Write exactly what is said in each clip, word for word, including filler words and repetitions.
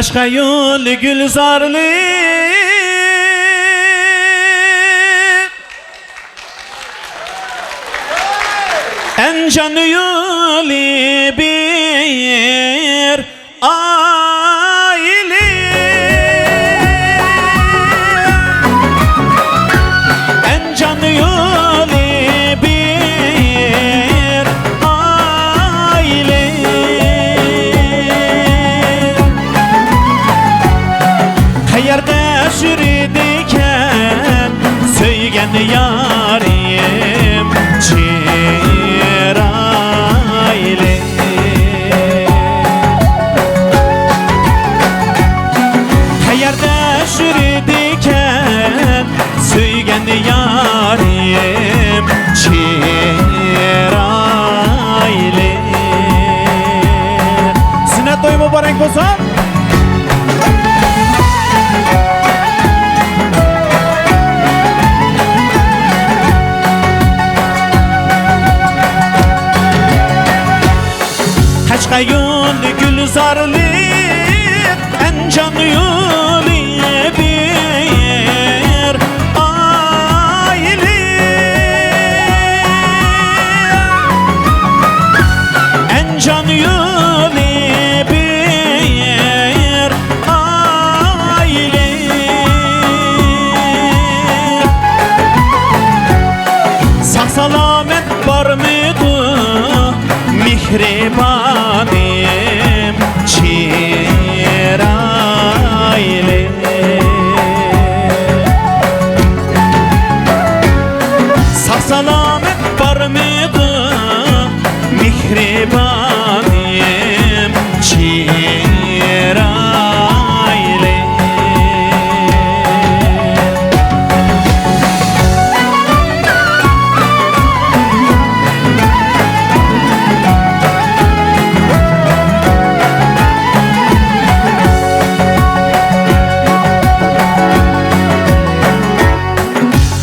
قەشقەر يولى گۈلزارلىق، ئەنجان يولى بىر ئايلىق. ئەنجان يولى بىر ئايلىق. قەيەردە يۈرىدىكەن سۆيگەن يارىم چىرايلىق. قەيەردە يۈرىدىكەن سۆيگەن يارىم چىرايلىق. سۈننەت تويى مۇبارەك بولسۇن. قەشقەر يولى گۈلزارلىق، ئەنجان يولى بىر ئايلىق. ئەنجان يولى بىر ئايلىق. ساق سالامەت بارمىدۇ مېھرىبانىم چىرايلىق؟ ساق سالامەت بارمىدۇ مېھرىبانىم چىرايلىق؟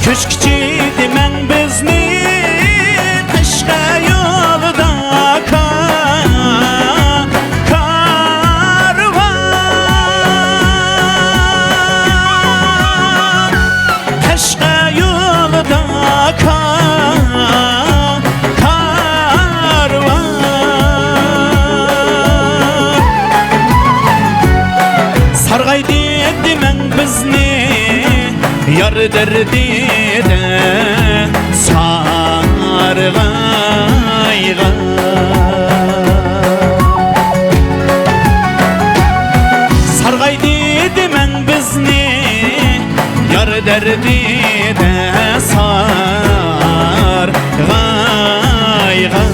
كۆچكۈچى دېمەڭ بىزنى، قەشقەر يولىدا كا-، كارۋان. قەشقەر يولىدا كا-، كارۋان. سارغايدى دېمەڭ بىزنى، يار دەردىدە سارغايغان. سارغايدى دېمەڭ بىزنى، يار دەردىدە سارغايغان.